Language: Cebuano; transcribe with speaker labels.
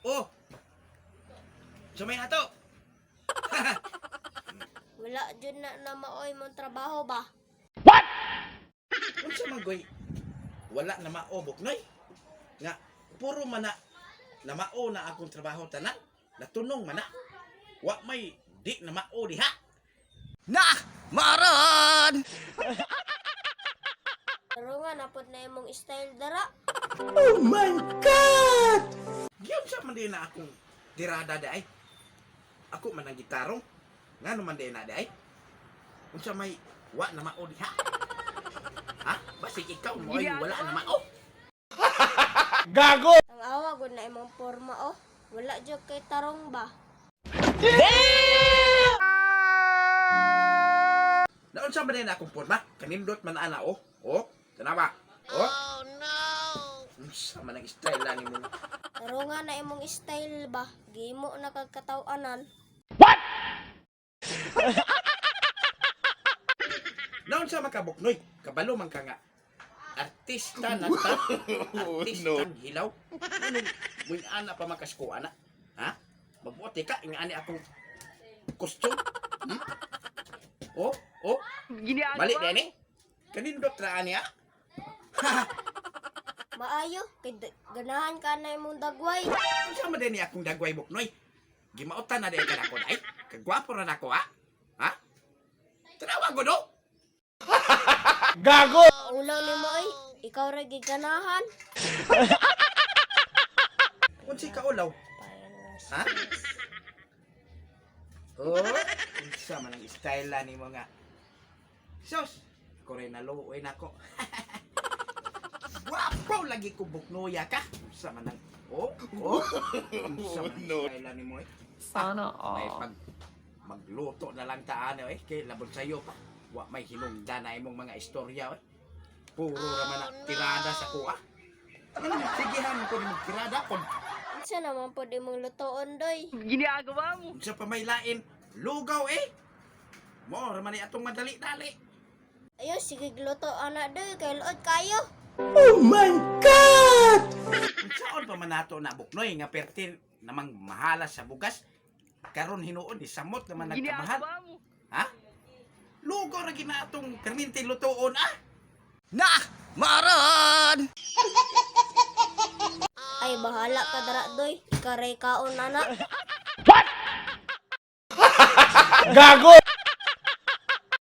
Speaker 1: Oh. Sumay na to.
Speaker 2: Wala jud na na maoy mong trabaho ba?
Speaker 1: Unsa man goy? Wala na mao, Buknoy. Nga puro man na na mao na akong trabaho tanan. Natunong man na. Wa may di na mao diha.
Speaker 3: Na! Maran!
Speaker 2: Pero nga napod na imong style dara.
Speaker 3: Oh my God!
Speaker 1: Giyon sa man di na akong tirada di ay. Ako man ang gitarong. Ngano man di na di ay? Unsa may wa na mao diha? Ha? Basig ikaw mo ay wala na mao.
Speaker 3: Gago!
Speaker 2: Ang awa gud na imong porma oh. Wala jud kay tarong ba?
Speaker 1: Naunsa man di na akong porma? Kanindot man ana oh. Oh, tanawa. Oh. Oh no. Unsa man ang style ani mo?
Speaker 2: Pero nga na imong style ba? Gimo na kag kataw-anan.
Speaker 1: Naunsa man ka, Buknoy? Kabalo man ka nga. Artista na ta. Artista no. Hilaw. Anong muing ana pa makasko ana? Ha? Magbuot ka ing ani akong costume. Oh, oh. Balik din eh. Kanindot ra ani ah.
Speaker 2: Maayo kay ganahan ka na imong dagway.
Speaker 1: Unsa man din ni akong dagway, Buknoy? Gimautan na di ka nako dai. Kagwapo ra nako ha. Ha? Tanawa ko do.
Speaker 3: Gago!
Speaker 2: Ulaw nimo oy, ikaw ra giganahan.
Speaker 1: Unsay kaulaw? Ha? Oh, unsa man ang style ni mo nga. Sus, ako rin naluoy nako. Wapo lagi ko, Buknoya ka. Unsa man ang oh. Unsa man ang style ni mo eh.
Speaker 4: Sana
Speaker 1: May
Speaker 4: all.
Speaker 1: pag magluto na lang taan eh kay labon sayo pa. Wa may hinungdan na imong mga istorya eh. Puro ra man ang tirada sa kuha. Ano, sigihan ko ni tirada kon.
Speaker 2: Unsa naman pod imong lutoon doy?
Speaker 4: Ginagawa mo.
Speaker 1: Unsa pa may lain, lugaw eh. Mo ra man ni atong madali-dali.
Speaker 2: Ayo sige gluto ana doy kay luod kayo.
Speaker 3: Oh my God!
Speaker 1: Unsaon pa man nato na, Buknoy, nga perti namang mahala sa bugas? Karon hinuon ni samot naman nagkamahal.
Speaker 4: Ginagawa mo.
Speaker 1: Ha? Lugaw ra gid na atong perminti lutoon ah.
Speaker 3: Na! Maran!
Speaker 2: Ay bahala ka dara doy, ikaw ray kaon ana.
Speaker 3: Gago!